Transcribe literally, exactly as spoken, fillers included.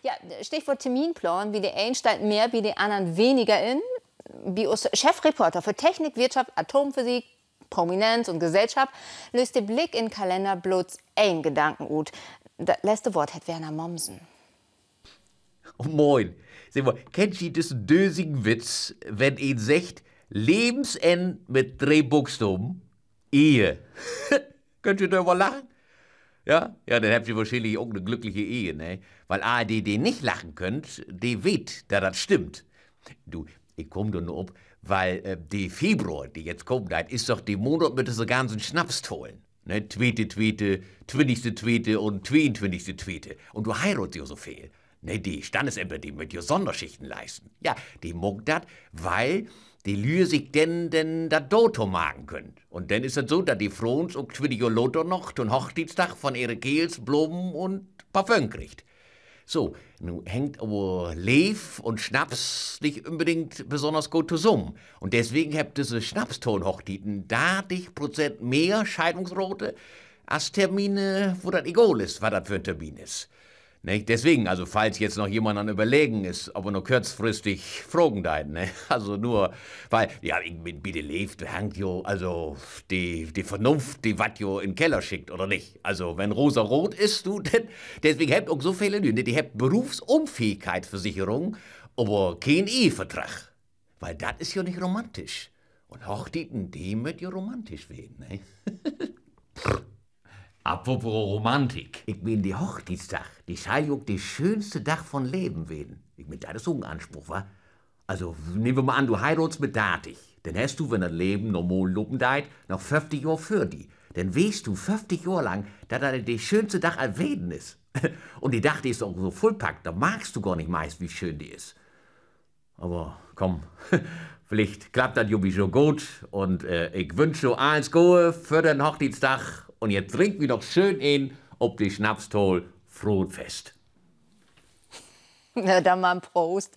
Ja, Stichwoort Terminplaan. Bi de een steiht mehr, bi de annern weniger in. Bi us Chefreporter för Technik, Wirtschaft, Atomphysik, Prominenz un Gesellschap lööst de Blick in Kalenner blots een Gedanken ut. Dat letzte Woort hett Werner Momsen. Moin. Segg mal, kennt ji düssen dösigen Witz, wenn een seggt: Levensenn mit dree Bookstaven? Ehe. Köönt ji doröver lachen? Ja, ja, denn hebbt ji wohrschienlich ok 'ne glückliche Ehe, ne? Wiel all de, de nich lachen köönt, de weet, dat dat stimmt. Du, ik kaam dor nu op, wiel de Februar, de jetzt kamen deit, is doch de Maand mit düsse ganzen Snapstahlen, ne? Tweete tweete, twintigste tweete un tweeuntwintigste tweete. Un dor heiraadt jo so veel, ne? De Standesämter, de mööt jo Sonnerschichten leisten. Ja, de maakt dat, wiel de Lüe sik denn, denn dat Datum marken köönt. Un denn is dat so, dat de Froons ok twintig Johr later noch to'n Hochtietsdag von ehre Keerls Blomen un Parfüm kriegt. So, nu hangt aver Leev un Snaps nich unbedingt besünners goot tosamen. Un deswegen hebbt düsse Snapstahlen-Hochtieten dartig Prozent mehr Scheidungsrate as Termine, wo dat egal is, wat dat för 'n Termin is. Ne? Deswegen, also, falls jetzt noch jemand an Överleggen is, of he noch kurzfristig fragen deit, ne? Also nur, wiel, ja, ik, bi, bi de Leev, dor hangt jo, also, de, de Vernunft, de warrt jo in Keller schickt, oder nich? Also, wenn rosaroot is, du, denn, deswegen hebbt ok so vele Lüüd, ne, de hebbt Berufsunfähigkeitsversicherung, aver keen Ehevertrag. Wiel dat is jo nich romantisch. Un Hochtieten, de mööt jo romantisch ween, ne? Apropos Romantik. Ik meen, de Hochtietsdag, de schall jo ok de schöönste Dag von't Leven ween. Ik meen, dat is ok en Anspruch, wa? Also, nehmt wi mal an, du heiraadst mit dartig. Denn hest du, wenn dat Leven normal lopen deit, noch föfftig Johr vör di. Denn weetst du föfftig Johr lang, dat dat de schöönste Dag al ween is. Un de Dag, de is ok so vullpackt, dor markst du gor nich meist, wo schöön de is. Aver kumm, villicht klappt dat jo bi jo goot. Un ik wünsch jo allens Gode för den Hochtietsdag. Un jetzt drinkt wi noch schöön een op de Snapstahl. Frohes Fest. Na, denn man Proost.